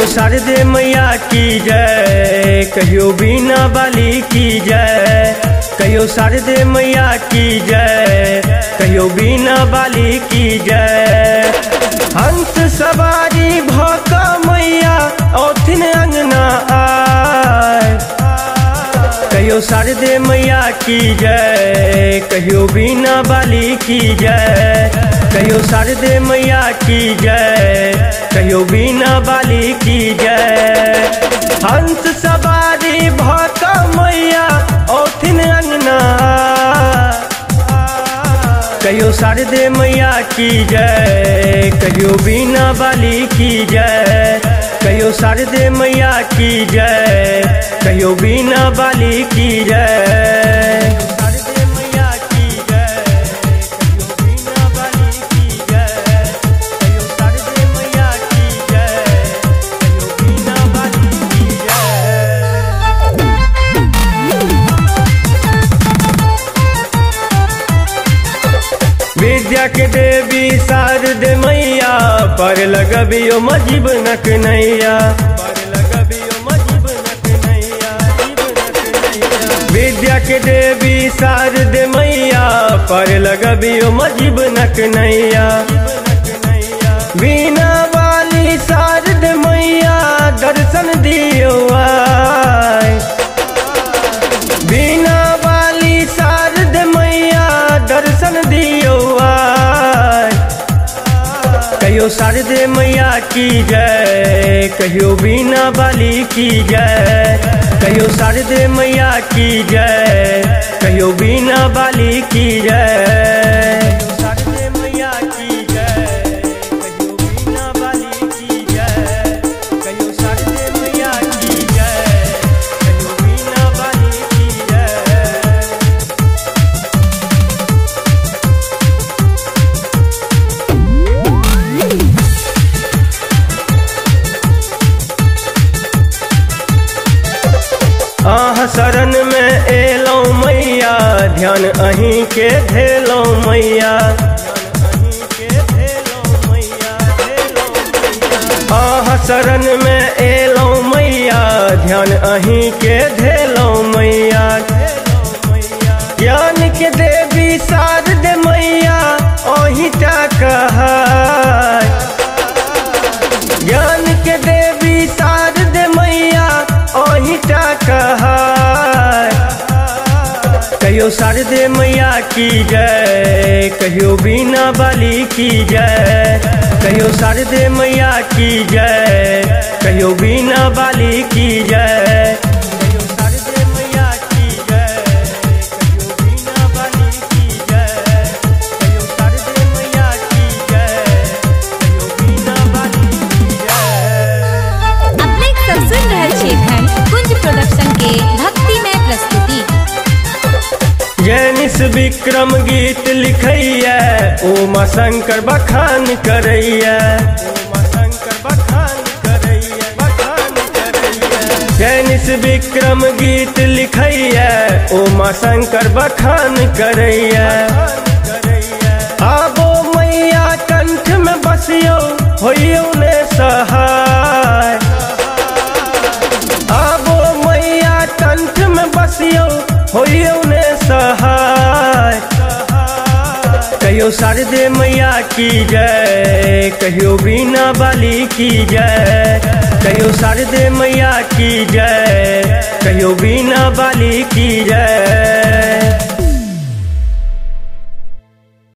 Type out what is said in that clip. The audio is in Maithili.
कहियो शारदे मैया की जय, कहियो बीना बाली की जय, कहियो शारदे मैया की जय, कहियो बीना बाली की जय। हंस सवारी भक मैया औथिन अंगना आय, कहियो शारदे मैया की जय, कहियो बीना बाली की जय, कहियो शारदे मैया की जय, कहियो बीना बाली की जय। हंस सवारी भक मैया औथिन अंगना, कहियो शारदे मैया की जय, कहियो बीना बाली की जय, कहियो शारदे मैया की जय, कहियो बीना बाली की जय। शारदे मैया की जय, कहियो बीना बाली की जय, कहियो शारदे मैया की जय, कहियो बीना बाली की जय। विद्या के देवी शारदे मैया, पर लगबियो मजीबनक नैया, पर लगबियो मजीबनक नैया। विद्या के देवी शारदे मैया, पर लगबियो मजीबनक नैया। बीना वाली शारदे मैया दर्शन दियो आय, बीना वाली शारदे मैया दर्शन दियो आय। कहियो शारदे मैया की जय, कहियो बीना बाली की जय, कहियो शारदे मैया की जय, कहियो बीना बाली की जय। शारदे मैया की जय, कहियो बीना बाली की जय, कहियो शारदे मैया की जय, कहियो बीना बाली की जय। आह शरण में एलौं मैया, ध्यान अहीं के धेलौं मैया, आह शरण में एलौं मैया, ध्यान अहीं के धेलौं मैया। ज्ञान के देवी शारदे मैया अहीं टा कहाय, ज्ञान के देवी शारदे मैया अहीं टा कहाय। कहियो शारदे मैया की जय, कहियो बीना बाली की जय, कहियो शारदे मैया की जय, कहियो बीना बाली की जय। कहियो शारदे मैया की जय, कहियो बीना बाली की जय, कहियो शारदे मैया की जय, कहियो बीना बाली की जय। अपने सब सुन रहल छी एखन कुंज प्रोडक्शन के भक्तिमय प्रस्तुति। जैनिस विक्रम गीत लिखैया, उमा शंकर बखान करैया, उमा शंकर बखान करैया, बखान करैया। जैनिस विक्रम गीत लिखैया, उमा शंकर बखान करैया। आबो मैया कंठ में बसियो, होइयो ने सहाय, आबो मैया कंठ में बसियो, होइयो ने सहाय। कहियो शारदे मैया की जय, कहियो बीना बाली की जय, कहियो शारदे मैया की जय, कहियो बीना बाली की जय।